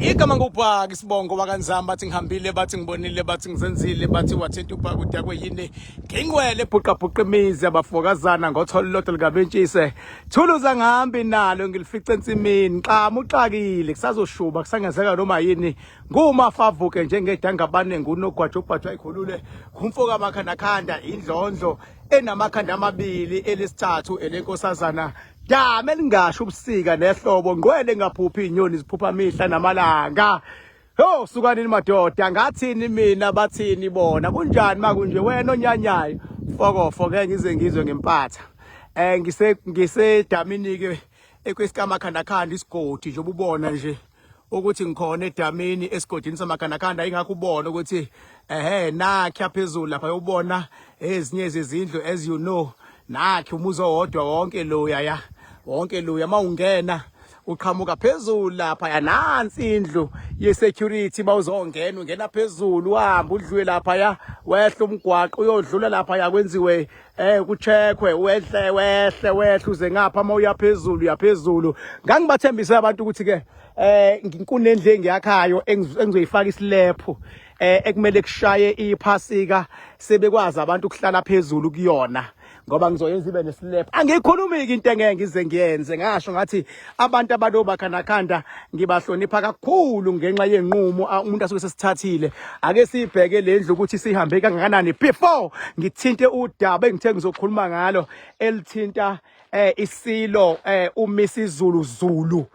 Igama ngubhaka isibongo wakanzamba, bathi ngihambile, bathi ngibonile, bathi ngizenzile, bathi wathinta ubhaka udakwe yini. Ngingwele bhuqabhuqa imizi abafokazana ngotholo lodwa likabentshise. Thuluza ngihambi nalo ngilifice ensimini, xamu uxakile kusazoshuba kusangenzeka noma yini. Ngumafavuke njengedangabane ngunogwaja ubhajwa ikhulule ngumfoka makhandakhanda indlondlo enamakhanda amabili elesithathu elenkosazana dame elingasho ubusika nehlobo ngqwele ngaphuphi inyoni ziphupha mihla namalanga. Ho sukanini madoda, ngathini mina bathini bona, kunjani makunje wena onyanyayo fokofo ke ngize ngizwe ngempatha. Ngise ngisedamini ke ekwesikamakhandakhanda isigodi nje ububona nje ukuthi ngikhona edamini esigodini samakhandakhanda, ingakho ubona ukuthi ehe nakhi phezulu lapha uyobona ezinye zezindlu, as you know, nakhi umuzi owodwa wonke loya ya wonke loya mawungena uqhamuka phezulu lapha ya nansi indlu ye-security. Bawuzongena ungena phezulu uhambe udlule lapha ya wehla umgwaqo uyodlula lapha ya kwenziwe kucheckwe wehle wehle wehle uze ngapha uma uya phezulu uyaphezulu. Ngangibathembise abantu ukuthi ke ngikunendlu engiyakhayo engizoyifaka isilephu ekumele kushaye iphasika sebekwazi abantu ukuhlala phezulu kuyona ngoba ngizoyenza ibe nesilephu. Angiyikhulumi-ke into engeke ngize ngiyenze. Ngasho ngathi abantu abalomakhandakhanda ngibahlonipha kakhulu ngenxa yenqumo umuntu asuke sesithathile. Ake siyibheke le ndlu ukuthi sihambe kangakanani before ngithinte udaba engithe ngizokhuluma ngalo elithinta isilo uMisizulu Zulu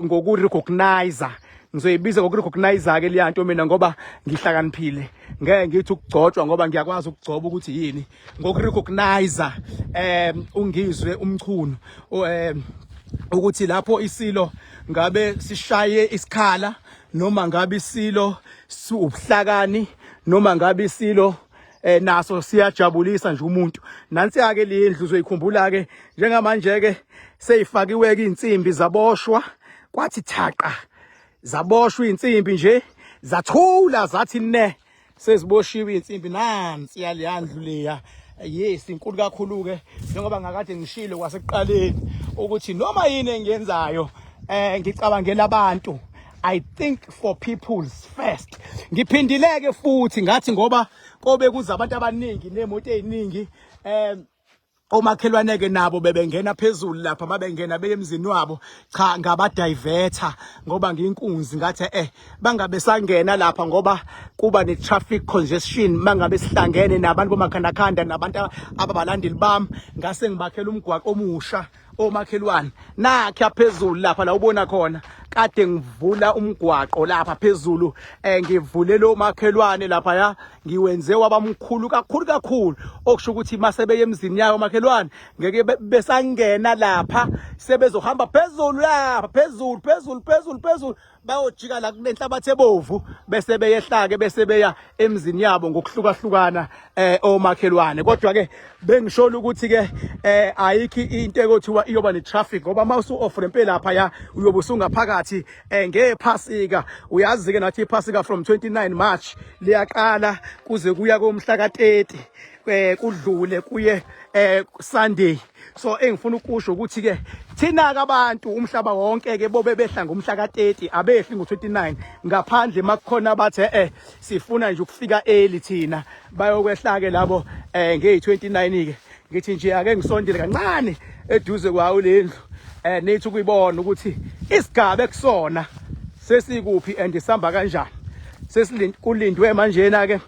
ngokurecognize. Ngizoyibiza ngokurecognize ke leyanto mina ngoba ngihlakaniphile, ngeke ngithi ukugcotshwa ngoba ngiyakwazi ukugcoba ukuthi yini ngokurecognize ungizwe umchunu ukuthi lapho isilo ngabe sishaye isikhala noma ngabe isilo siubuhlakani noma ngabe isilo naso siyajabulisa nje umuntu. Nansi ake le ndlu uzoyikhumbula ke njengamanje ke seyifakiwe ke insimbi zaboshwa kwathi thaqa zaboshwa insimbi nje zathula zathi ne seziboshiwe insimbi. Nansi yaleyandlu leya, yes, inkulu kakhulu ke njengoba ngakade ngishilo kwasekuqaleni ukuthi noma yini engiyenzayo ngicabangela abantu. I think for people's first. Ngiphindileke futhi ngathi ngoba kobe kuza abantu abaningi nemoto eziningi omakhelwane ke nabo bebengena phezulu lapha mabengena beye emzini wabo. Cha, ngabadiverta ngoba ngiyinkunzi, ngathi bangabe sangena lapha ngoba kuba ne traffic congestion mangabe sihlangene nabantu bomakhandakhanda nabantu ababalandeli bami. Ngase ngibakhela umgwaqo omusha omakhelwane. Nakhi phezulu lapha la ubona khona kade ngivula umgwaqo lapha phezulu ngivule lo makhelwane lapha ya ngiwenze waba mkhulu kakhulu kakhulu, okusho ukuthi mase beye emzini yawo makhelwane ngeke besangena lapha, sebezohamba phezulu lapha phezulu phezulu phezulu phezulu bayojika la kunenhlabathi ebovu bese beyehla ke bese beya emzini yabo ngokuhlukahlukana omakhelwane. Kodwa ke bengisholo ukuthi ke ayikho into ekuthiwa iyoba ne traffic ngoba mawusu off ramp lapha ya uyobe usungaphakathi ngephasika. Uyazi ke nathi iphasika from 29 March liyaqala kuze kuya komhla ka30 kudlule kuye Sunday. So engifuna ukusho ukuthi ke thina ke abantu umhlaba wonke ke bobe behla ngomhla ka30, abehli ngo29, ngaphandle makukhona bathe sifuna nje ukufika early thina, bayokwehla ke labo nge29 ke. Ngithi nje ake ngisondele kancane eduze kwawo lendlu nithi ukuyibona ukuthi isigaba ekusona sesikuphi and isamba kanjani. Sesikulindwe manjena ke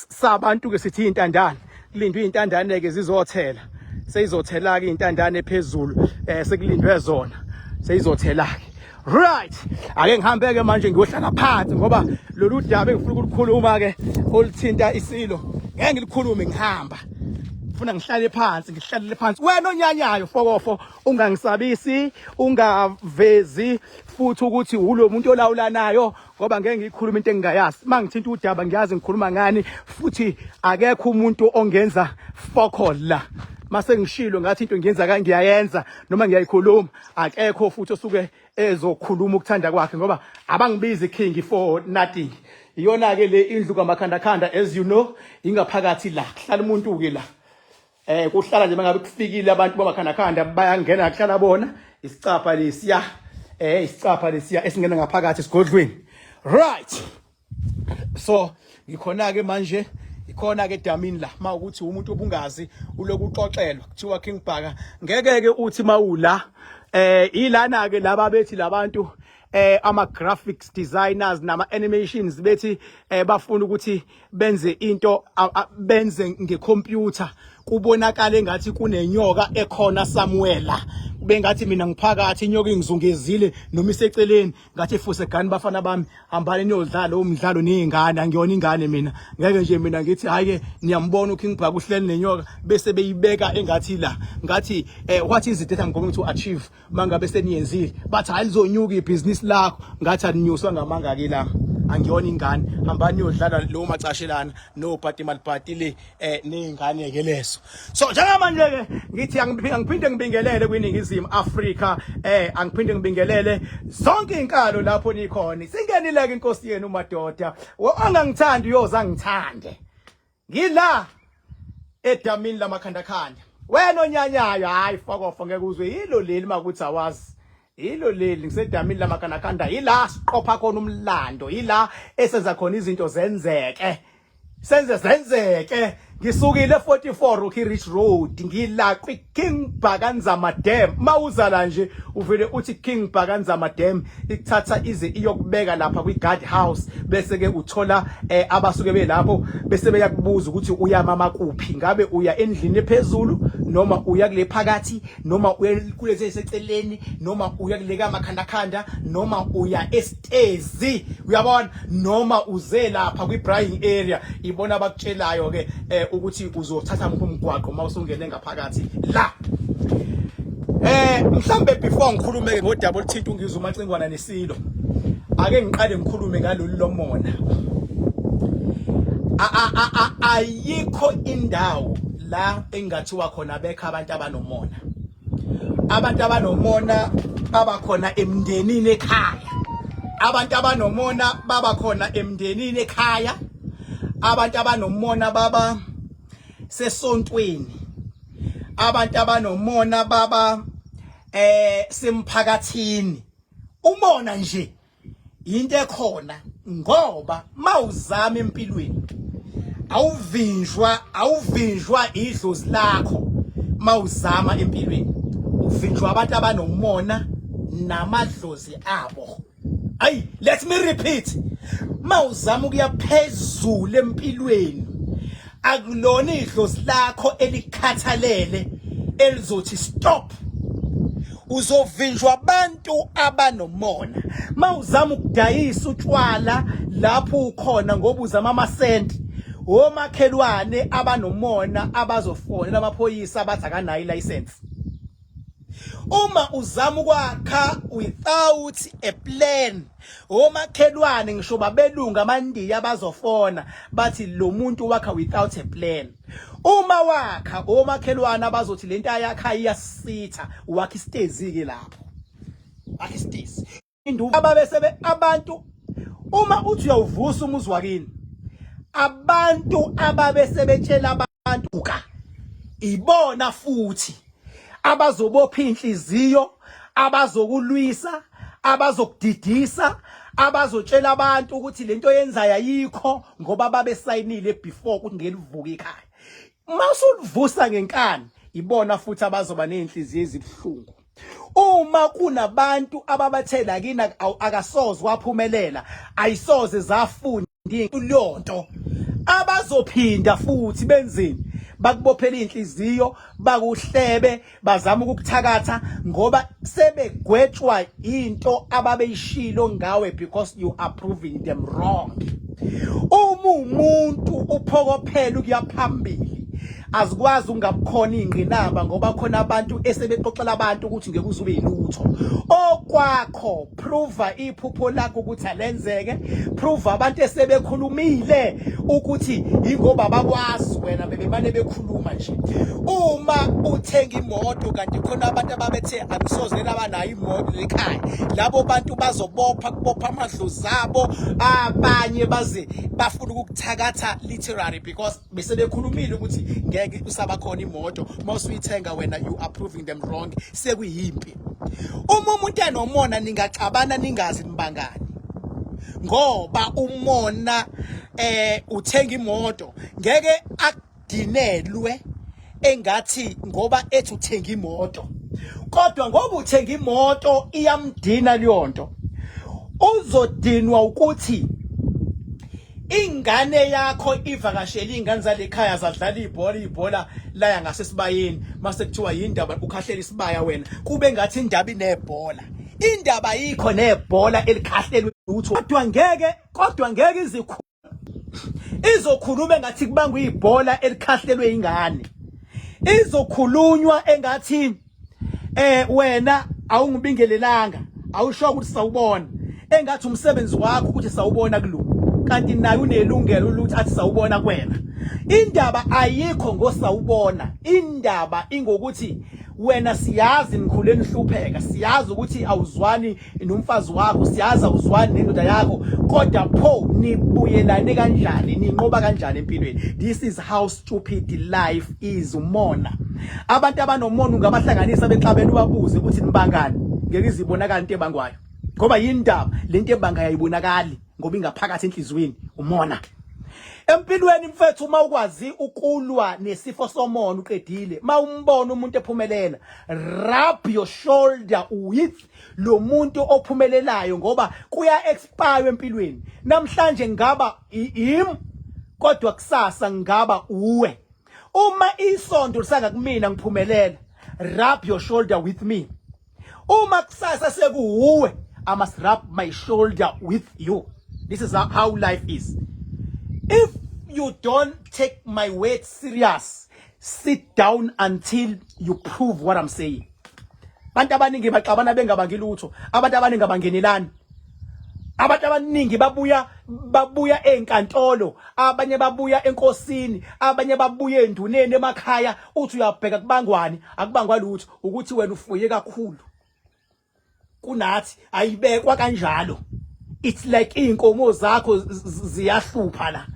sabantu ke sithi intandane, kulindwe intandane ke zizothela, seyizothela ke intandane phezulu sekulindwe zona seyizothela ke. Right, ake ngihambe ke manje ngiyohlala phansi ngoba lolu daba engifuna ukulikhuluma ke oluthinta isilo ngeke ngilikhulume ngihamba, funa ngihlale phansi, ngihlalele phansi. Wena onyanyayo fokofo ungangisabisi, ungavezi futhi ukuthi ulo muntu olawulanayo ngoba ngeke ngiyikhuluma into engingayazi. Mangithinta udaba ngiyazi ngikhuluma ngani futhi akekho umuntu ongenza fokol la. Mase ngishilo ngathi into ngiyenza kangiyayenza noma ngiyayikhuluma, akekho futhi osuke ezokhuluma ukuthanda kwakhe ngoba abangibizi king for nothing. Iyona ke le indlu kamakhandakhanda, as you know, ingaphakathi la kuhlala umuntu ke la kuhlala nje mangabe kufikile abantu bamakhandakhanda bayangena kuhlala bona isicapha lesiya. Isicapha lesiya esingena ngaphakathi esigodlweni. Right. So ngikhona ke manje, ikhona ke edamini la. Mawukuthi umuntu obungazi uloku uxoxelwa kuthiwa King Bhaka, ngeke ke uthi mawula ilana ke laba bethi labantu ama graphics designers nama animations bethi bafuna ukuthi benze into, benze ngecomputer kubonakala engathi kunenyoka ekhona somewhere la, kube ngathi mina ngiphakathi, inyoka ingizungezile noma iseceleni. Ngathi fuse gani bafana bami, hambani niyodlala lowo mdlalo niyingane, angiyona ingane mina. Ngeke nje mina ngithi hayi ke niyambona uKing Bhaka uhleli nenyoka, bese beyibeka engathi la. Ngathi what is it that I'm going to achieve mangabe seniyenzile? Bathi hayi, lizonyuka ibhizinisi lakho. Ngathi alinyuswa ngamanga ke la, angiyona ingane. Hambani niyodlala lowo macashelana nobhati malibhati le neyingane ke leso. So njengamanje ke ngithi angiphinde ngibingelele kwiNingizimu Afrika, angiphinde ngibingelele zonke inkalo lapho nikhona. Singenile ke inkosi yenu madoda, angangithandi uyoza ngithande. Ngila edamini lamakhandakhanda. Wena onyanyayo, hayi fokofa, ngeke uzwe yilo leli makuthi awazi. Yilo leli, ngisedamini lamakhandakhanda, yila siqopha khona umlando, yila esenza khona izinto zenzeke. Senze zenzeke. Ngisukile 44 Rocky Ridge Road, ngila kwi King Bhakanzama Dam. Mawuzala nje uvele uthi King Bhakanzama Dam, ikuthatha ize iyokubeka lapha kwi guard house, bese ke uthola abasuke belapho, bese beyakubuza ukuthi uyamama kuphi, ngabe uya endlini ephezulu noma uya kule phakathi noma uya kulezi eseceleni noma uya kule kamakhandakhanda noma uya estezi, uyabona, noma uze lapha kwi braaiing area. Ibona abakutshelayo ke ukuthi uzothatha muphi umgwaqo uma usungene ngaphakathi la. Mhlambe before ngikhulume ke ngodaba oluthinta uNgizwe uMacingwana nesilo, ake ngiqale ngikhulume ngalolu lomona. Ayikho indawo la engathiwa khona bekho abantu abanomona. Abantu abanomona baba khona emndenini ekhaya, abantu abanomona baba khona emndenini ekhaya, abantu abanomona baba sesontweni, abantu abanomona baba semphakathini. Umona nje into ekhona, ngoba mawuzama empilweni awuvinjwa, awuvinjwa idlozi lakho. Mawuzama empilweni uvinjwa abantu abanomona namadlozi abo. Ayi, let me repeat, mawuzama ukuya phezulu empilweni akulona idlozi lakho elikhathalele elizothi stop, uzovinjwa abantu abanomona. Mawuzama ukudayisa utshwala lapho ukhona ngoba uzama amasenti, omakhelwane abanomona abazofonela amaphoyisa abathi akanayo ilicense. Uma uzama ukwakha without a plan, omakhelwane ngisho babelungu amandiya abazofona bathi lo muntu wakha without a plan. Uma wakha, omakhelwane abazothi lento ayakha iyasitha, wakha isitezi ke lapho, wakha isitezi induku ababesebe abantu. Uma uthi uyawuvusa umuzi wakini, abantu ababesebetshela abantu ka ibona futhi abazobopha inhliziyo, abazokulwisa, abazokudidisa, abazotshela abantu ukuthi lento yenzayo ayikho, ngoba babesayinile before ukuthi ngelivuka ikhaya. Masulivusa ngenkani, ibona futhi abazoba nezinhliziyo ezibuhlungu. Uma kunabantu ababathela kini akasoze waphumelela, ayisoze zafunda kulonto, abazophinda futhi benzini? Bakubophela inhliziyo, bakuhlebe, bazama ukukuthakatha, ngoba sebegwetshwa into ababeyishilo ngawe because you are proving them wrong. Uma umuntu uphokophela ukuya phambili, azikwazi ungabukhona ingqinamba, ngoba khona abantu esebexoxela abantu ukuthi ngeke uzube yilutho okwakho. Prove iphupho lakho ukuthi alenzeke, prove abantu esebekhulumile ukuthi ingoba bakwazi wena, bebemane bekhuluma nje. Uma uthenga imoto kanti khona abantu ababethe akusoze laba nayo imoto lekhaya, labo bantu bazobopha, kubopha amadlozi abo, abanye baze bafuna ukukuthakatha literally because bese bekhulumile ukuthi ngeke usaba khona imoto. Mawusuyithenga wena, you are proving them wrong, sekuyimpi. Uma umuntu enomona ningaxabana ningazi nibangani. Ngoba umona uthenga imoto ngeke akudinelwe engathi ngoba ethi uthenga imoto. Kodwa ngoba uthenga imoto iyamdina leyonto. Uzodinwa ukuthi ingane yakho ivakashele ingane zalekhaya zadlala ibhola, ibhola laya ngasesibayeni, mase kuthiwa yindaba ukhahlela isibaya wena, kube ngathi indaba inebhola. Indaba ayikho nebhola elikhahlelwe lutho. Kodwa ngeke izikhu izokhuluma engathi kubangwa ibhola elikhahlelwe ingane. Izokhulunywa engathi wena awungibingelelanga, awusho ukuthi sawubona, engathi umsebenzi wakho ukuthi sawubona kulo, kanti naye unelungelo ukuthi athi sawubona kuwena. Indaba ayikho ngosawubona, indaba ingokuthi wena siyazi nikhule nihlupheka, siyazi ukuthi awuzwani nomfazi wakho, siyazi awuzwani nendoda yakho, kodwa pho nibuyelane kanjani, ninqoba kanjani empilweni? This is how stupid life is. Umona, abantu abanomona ungabahlanganisa bexabene, ubabuze ukuthi nibangani, ngeke izibonakala into ebangwayo, ngoba yindaba lento ebanga yayibonakali ngoba ingaphakathi enhliziyweni. Umona empilweni mfethu, uma ukwazi ukulwa nesifo somona uqedile. Uma umbona umuntu ephumelela, rub your shoulder with lo muntu ophumelelayo, ngoba kuya expire empilweni. Namhlanje ngaba im, kodwa kusasa ngaba uwe. Uma isonto lisanga kumina ngiphumelela, rub your shoulder with me. Uma kusasa sekuwuwe, I must rub my shoulder with you. This is how life is. If you don't take my words serious, sit down until you prove what I'm saying. Abantu abaningi baxabana bengabangi lutho, abantu abaningi abangenelani, abantu abaningi babuya enkantolo, abanye babuya enkosini, abanye babuya enduneni emakhaya. Uthi uyabheka kubangwani, akubangwa lutho, ukuthi wena ufuye kakhulu kunathi. Ayibekwa kanjalo. It's like inkomo zakho ziyahlupha la,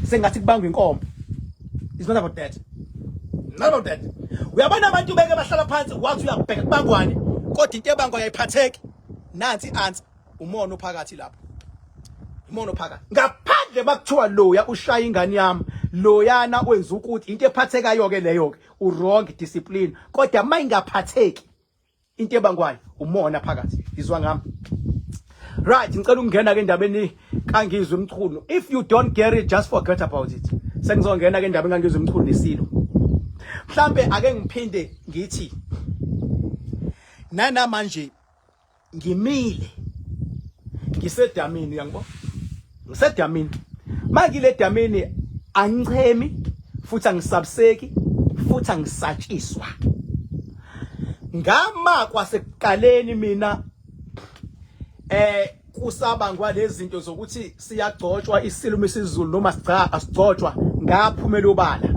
sengathi kubangwa inkomo. It's not about that, not about that. Uyabona abantu beke bahlala phansi, wathi uyabheka kubangwani, kodwa into ebangwa yayiphatheki. Nansi answer: umona ophakathi lapho, umona ophakathi. Ngaphandle bakuthiwa loya ushaya ingane yami, loyana wenza ukuthi, into ephathekayo ke leyo ke, u-wrong, discipline. Kodwa mayingaphatheki into ebangwayo, umona phakathi. Izwa ngami, right? Ngicela ukungena ke endabeni kaNgizwe Mchunu. If you don't get it, just forget about it. Sengizongena ke endabeni kaNgizwe Mchunu nesilo. Mhlambe ake ngiphinde ngithi nana manje ngimile, ngisedamini, uyangibona, ngisedamini. Mangile damini angichemi futhi angisabiseki futhi angisatshiswa. Ngama kwasekuqaleni mina kusabangwa lezi zinto zokuthi siyagcotshwa isilo uMisuzulu noma sicha asigcotshwa, ngaphumela ubala,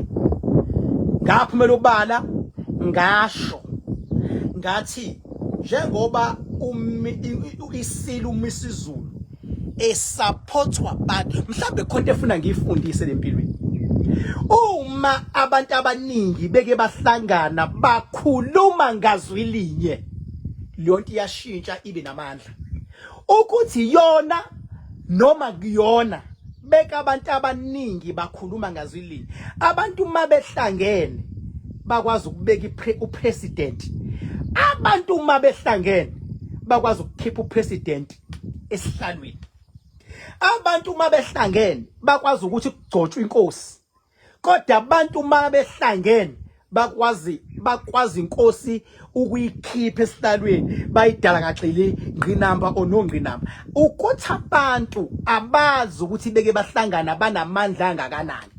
ngaphumela ubala, ngasho ngathi njengoba isilo uMisuzulu esupportwa abantu, mhlambe khona into efuna ngiyifundise lempilweni. Uma abantu abaningi beke bahlangana bakhuluma ngazwi linye, leyo nto iyashintsha ibe namandla. Ukuthi yona noma kuyona beka abantu abaningi bakhuluma ngazwi linye, abantu uma behlangene bakwazi ukubeka upresident, abantu uma behlangene bakwazi ukukhipha upresident esihlalweni, abantu uma behlangene bakwazi ukuthi kugcotshwe inkosi, kodwa abantu uma behlangene bakwazi inkosi ukuyikhipha esihlalweni bayidala kaxili ngqinamba onongqinamba. Ukuthi abantu abazi ukuthi beke bahlangana banamandla angakanani.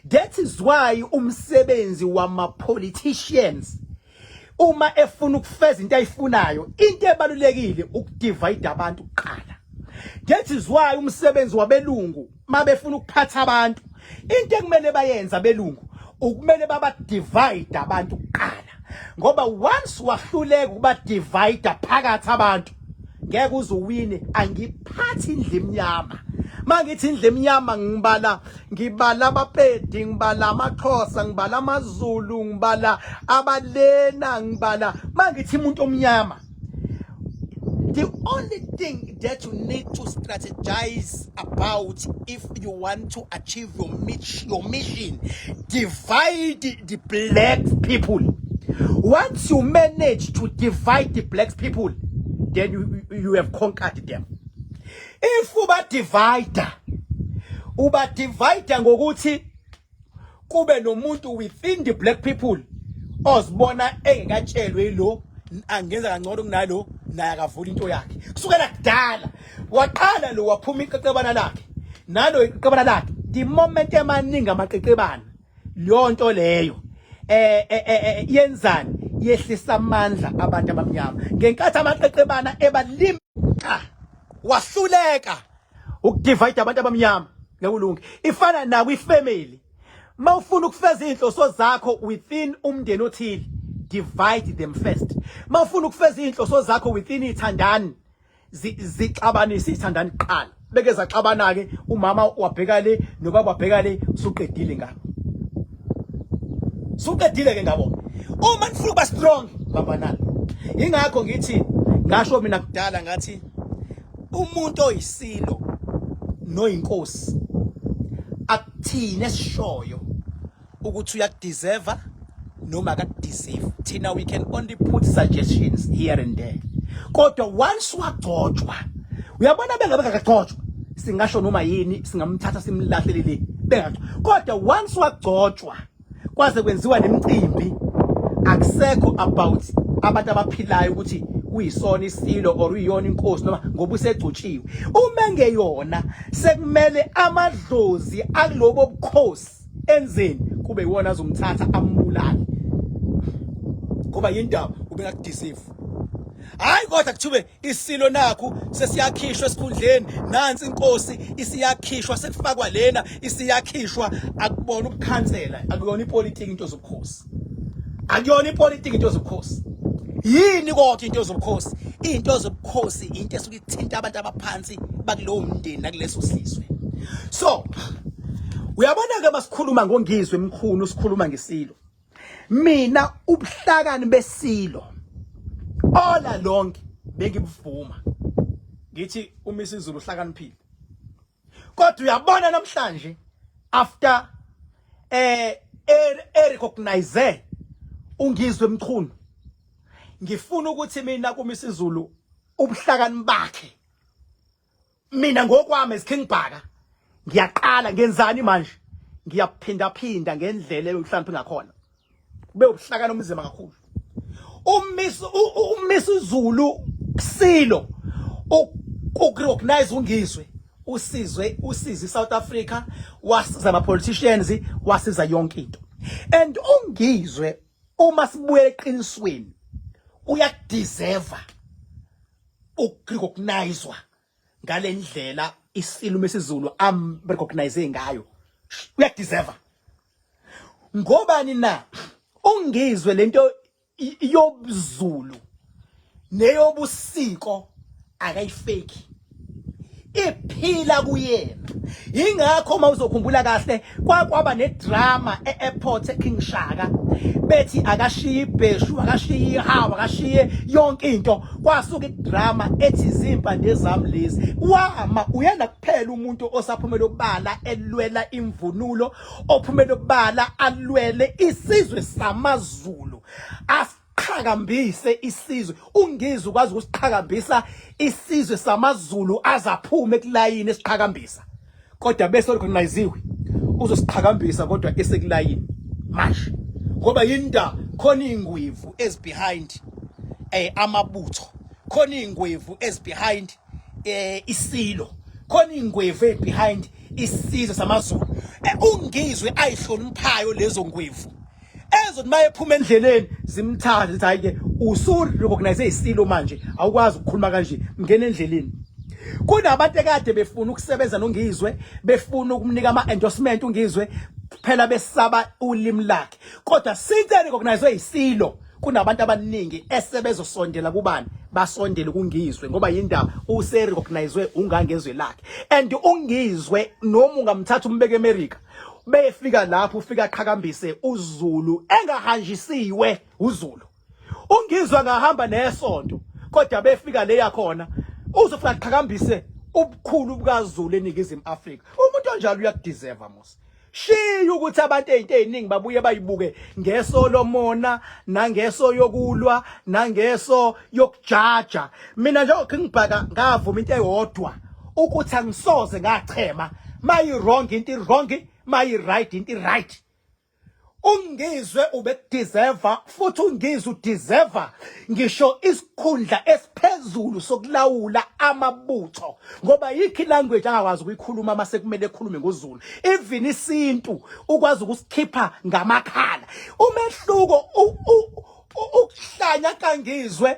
That is why umsebenzi wama politicians, uma efuna ukufeza into ayifunayo, into ebalulekile ukudivide abantu kuqala. That is why umsebenzi wabelungu, mabefuna ukuphatha abantu, into ekumele bayenza abelungu ukumele baba divide abantu kuqala, ngoba once wahluleka ukuba divide phakathi abantu, ngeke uze uwine. Angiphathi indlu emnyama. Mangithi indlu emnyama ngibala ngibala abaPedi, ngibala amaXhosa, ngibala amaZulu, ngibala abalena, ngibala mangithi umuntu omnyama. The only thing that you need to strategize about if you want to achieve your mission, divide the black people. Once you manage to divide the black people, then you have conquered them. If uba divider, uba divider ngokuthi kube nomuntu within the black people ozibona engekatshelwe lo angenza kangcono kunalo, naye akavula into yakhe. Kusukela kudala waqala lo, waphuma iqeqebana lakhe nalo iqeqebana lakhe. The moment emaningi amaqeqebana, leyo nto leyo yenzani? Yehlisa amandla abantu abamnyama. Ngenkathi amaqeqebana ebalima, wahluleka ukudivide abantu abamnyama. Ngekulungi ifana nakwi family, mawufuna ukufeza inhloso zakho within umndeni othile, divide them first. Mawufuna ukufeza inhloso zakho within ithandani, zixabanise ithandani kuqala. Beke zaxabana ke, umama wabheka le nobaba wabheka le, usuqedile ngabo, suqedile ke ngabo. Uma nifuna ukuba strong, bambanani. Ingakho ngithi, ngasho mina kudala ngathi umuntu oyisilo noyinkosi akuthini esishoyo ukuthi uyakudeserve noma akakudeserve. Thina we can only put suggestions here and there, kodwa once wagcotshwa, uyabona, bengabe kakagcotshwa singasho noma yini, singamthatha simlahlele le bengagcotshwa. Kodwa once wagcotshwa, kwaze kwenziwa nemicimbi, akusekho about abantu abaphilayo ukuthi uyisona isilo or uyiyona inkosi noma, ngoba usegcotshiwe. Uma engeyona, sekumele amadlozi akulobo bukhosi enzeni? Kube iwona azomthatha ambulale, ngoba yindaba ubengakudeserve. Hayi, kodwa kuthiwe isilo nakhu sesiyakhishwa esikhundleni, nansi inkosi isiyakhishwa, sekufakwa lena isiyakhishwa. Akubona ubukhansela, akuyona ipolitiki into zobukhosi, akuyona ipolitiki into zobukhosi. Yini kodwa into zobukhosi? Into zobukhosi into esuke ithinta abantu abaphansi bakulowo mndeni nakuleso sizwe. So uyabona ke, masikhuluma ngoNgizwe Mchunu, sikhuluma ngesilo. Mina ubuhlakani besilo all along bengibuvuma, ngithi uMisuzulu uhlakaniphile. Kodwa uyabona namhlanje, after e recognize uNgizwe Mchunu, ngifuna ukuthi mina kuMisuzulu ubuhlakani bakhe, mina ngokwami as King Bhaka, ngiyaqala ngenzani manje? Ngiyaphinda phinda ngendlela eyokuhlakanipha ngakhona, kube ubuhlakani omzima kakhulu. UMisuzulu silo ukurecognize uNgizwe, usizwe, usize iSouth Africa, wasiza ama politicians, wasiza yonke into. And uNgizwe, uma sibuye eqinisweni, uyakudeserve ukurecognizwa ngalendlela isilo Misuzulu am recognize ngayo. Uyakudeserve. Ngobani na? UNgizwe lento yobuZulu neyobusiko akayifeki, iphila kuyena. Ingakho uma uzokhumbula kahle, kwakwaba nedrama e-airport eKing Shaka, bethi akashiye ibheshu, akashiye ihawu, akashiye yonke into. Kwasuka idrama ethi zimpande zami lezi. Wama uyena kuphela umuntu osaphumela obala elwela imvunulo, ophumela obala alwele isizwe samaZulu, asiqhakambise isizwe. UNgizwe ukwazi ukusiqhakambisa isizwe samaZulu, azaphume kulayini esiqhakambisa, kodwa bese recogniziwe uzosiqhakambisa, kodwa esekulayini manje, ngoba yinda khona ingwevu ez behind amabutho, khona ingwevu ez behind isilo, khona ingwevu ez behind isizwe samaZulu. UNgizwe ayihloniphayo lezo ngwevu, ezothi mayephuma endleleni zimthathe, zithi hayi ke, usu recognize isilo manje, awukwazi ukukhuluma kanje, ngena endleleni. Kunabantu ekade befuna ukusebenza noNgizwe, befuna ukumnika ama endorsement uNgizwe, phela besaba ulimi lakhe. Kodwa since recognize isilo, Kunabantu abaningi esebezosondela kubani, basondele kuNgizwe, ngoba yindaba use recognizwe uNgangezwe Lakhe. And uNgizwe noma ungamthatha umbeke eMerica, befika lapho ufika aqhakambise uZulu engahanjisiwe uZulu. UNgizwe angahamba nesonto, kodwa befika leya khona uzofika aqhakambise ubukhulu bukaZulu eNingizimu Afrika. Umuntu onjalo uyakudeserve mos. Shiya ukuthi abantu ezinto eziningi babuye bayibuke ngeso lomona, nangeso yokulwa, nangeso yokujaja. Mina nje King Bhaka ngavuma into eyodwa, ukuthi angisoze ngachema. Mayi wrong into wrong, mayi right into right. UNgizwe ubekudeserve, futhi uNgizwe udeserve ngisho isikhundla esiphezulu sokulawula amabutho, ngoba yikho ilanguage angakwazi ukuyikhuluma mase kumele ekhulume ngoZulu. Even isintu ukwazi ukusikhipha ngamakhala. Umehluko ukuhlanya kaNgizwe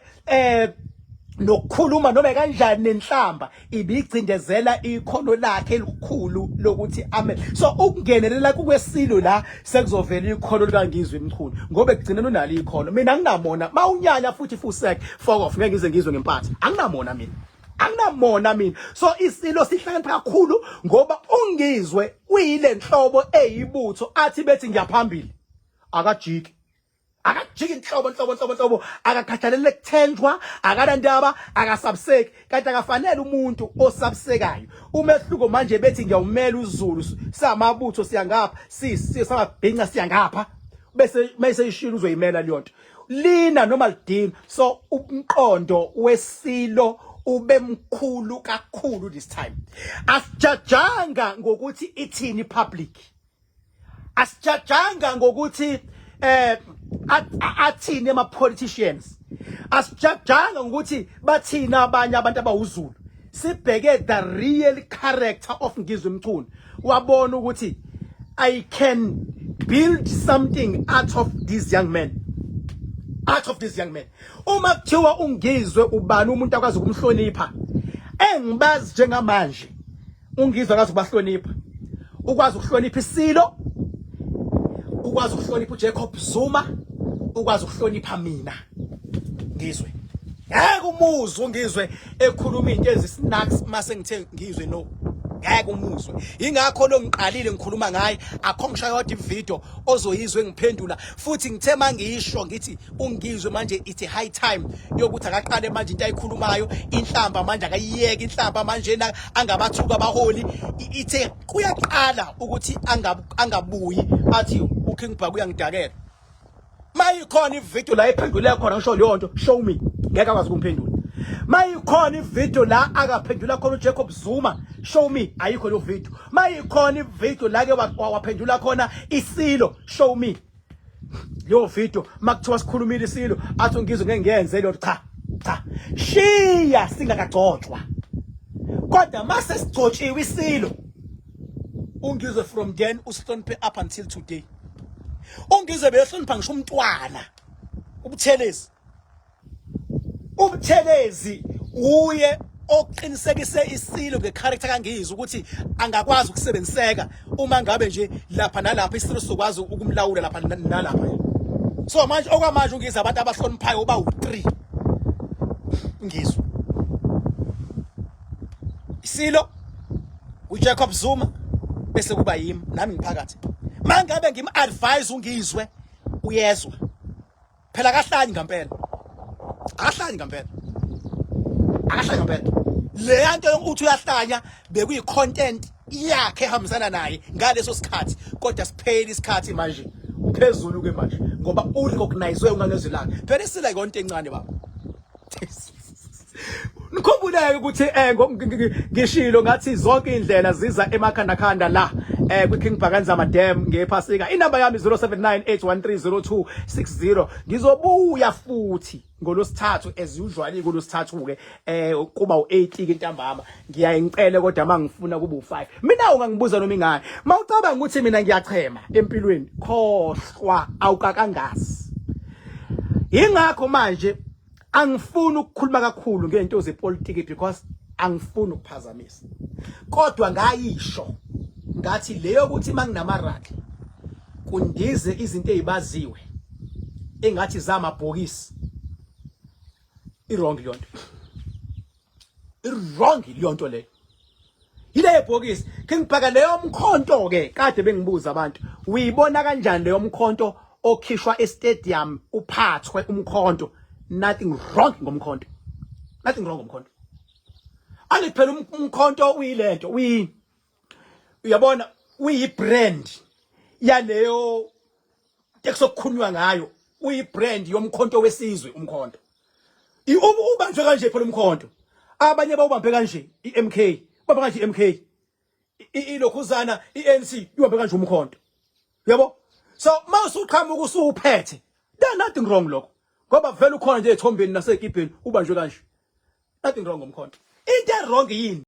nokukhuluma noma kanjani nenhlamba ibigcindezela ikhono lakhe elikhulu lokuthi amen. So ukungenelela kukwesilo la sekuzovela ikhono likaNgizwe Mchunu, ngoba ekugcineni unalo ikhono. Mina anginamona mawunyanya futhi fusek fuck off, ngeke ngize ngizwe ngempatha. Anginamona mina, anginamona mina. So isilo sihlakanipha kakhulu, ngoba uNgizwe uyile nhlobo eyibutho athi bethi ngiyaphambili akajiki, akajiki inhlobo nhlobo nhlobo nhlobo, akakhathalele kuthenjwa, akanandaba, akasabuseki, kanti akafanele umuntu osabusekayo. Umehluko manje bethi ngiyawumela uZulu, samabutho siyangapha, samabhinca siyangapha, bese mayise ishilo uzoyimela leyo nto lina noma lidini. So umqondo wesilo ube mkhulu kakhulu this time. Asijajanga ngokuthi ithini public, asijajanga ngokuthi athini ama politicians, asijajanga ngokuthi bathina abanye abantu abawuZulu. Sibheke the real character of Ngizwe Mchunu, wabona ukuthi I can build something out of this young man, out of this young man. Uma kuthiwa uNgizwe ubani umuntu akwazi ukumhlonipha engibazi njengamanje, uNgizwe akazi ukubahlonipha. Ukwazi ukuhlonipha isilo, ukwazi ukuhlonipha uJacob Zuma, ukwazi ukuhlonipha mina Ngizwe. Ngeke umuzwe uNgizwe ekhuluma into ezisnacks mase ngithe Ngizwe no, ngeke umuzwe. Ingakho lo ngiqalile ngikhuluma ngaye, akho ngisho yodwa ivideo ozoyizwe ngiphendula. Futhi ngithe mangisho ngithi uNgizwe manje it's a high time yokuthi akaqale manje into ayikhulumayo, inhlamba manje akayiyeke inhlamba manje, angabathuka abaholi. Ithe kuyaqala ukuthi angabuyi athi uKing Bhaka uyangidakela. Mayikhona ivideo la ephendule khona ngisho leyo nto, show me, ngeke akwazi ukumphendula. Mayikhona ivideo la akaphendula khona uJacob Zuma, show me, ayikho leyo video. Mayikhona ivideo la ke waphendula khona isilo, show me leyo video. Makuthiwa sikhulumile isilo athi uNgizwe ngeke ngiyenze leyo, cha cha, shiya singakagcotshwa. Kodwa mase sigcotshiwe isilo, uNgizwe from then usihloniphe up until today. UNgizwe beyohlonipha ngisho umntwana uButhelezi. UButhelezi uye oqinisekise isilo ngecharacter kaNgizwe ukuthi angakwazi ukusebenziseka uma ngabe nje lapha nalapha isilo sizokwazi ukumlawula lapha nalapha. So manje okwamanje uNgizwe abantu abahloniphayo uba u3 Ngizwe, isilo, uJacob Zuma, bese kuba yimi nami ngiphakathi. Mangabe ngim advise uNgizwe uyezwa phela, akahlanyi ngempela, akahlanyi ngempela, akahlanyi ngempela. Leya nto uthi uyahlanya bekuyi content yakhe ehambisana naye ngaleso sikhathi, kodwa sipheli isikhathi manje, uphezulu ke manje ngoba urecognizewe uNgangezwe Lakhe. Phela isila yonke encane baba. Nikhumbuleke ukuthi ngishilo ngathi zonke indlela ziza emakhanda khanda la kwi King Bhakanzama Dam ngephasika. Inamba yami 0798130260. Ngizobuya futhi ngolosithathu as usual, kulosithathu ke kuba u8 ke ntambama. Ngiyaye ngicele kodwa mangifuna kuba u5. Mina ungangibuza noma ingane, mawucabanga ukuthi mina ngiyachema empilweni, khohlwa, awukakangazi. Ingakho manje angifuni ukukhuluma kakhulu ngento zepolitiki because angifuni ukuphazamisa, kodwa ngayisho ngathi leyo ukuthi manginama rally kundize izinto ezibaziwe. Engathi zamabhokisi. I-wrong leyo nto. I-wrong leyo nto leyo. Yile bhokisi. King Bhaka leyo mkhonto ke kade bengibuza abantu, uyibona kanjani leyo mkhonto okhishwa estadium uphathwe umkhonto? Nothing wrong ngomkhonto. Nothing wrong ngomkhonto. Angithi phela umkhonto uyilento, uyi uyabona uyi-brand yaleyo ekusokukhulunywa ngayo, uyi-brand yomkhonto wesizwe umkhonto. Ubanjwe kanje phela umkhonto. Abanye bawubambe kanje iMK, ubambe kanje iMK. Ilokhuzana iANC ibambe kanje umkhonto. Yabo? So mawusuqhamuka usuphethe, there nothing wrong lokho. Ngoba vele ukhona nje ethombeni nasekibheni ubanjwe kanje. Nothing wrong ngomkhonto. Into wrong yini?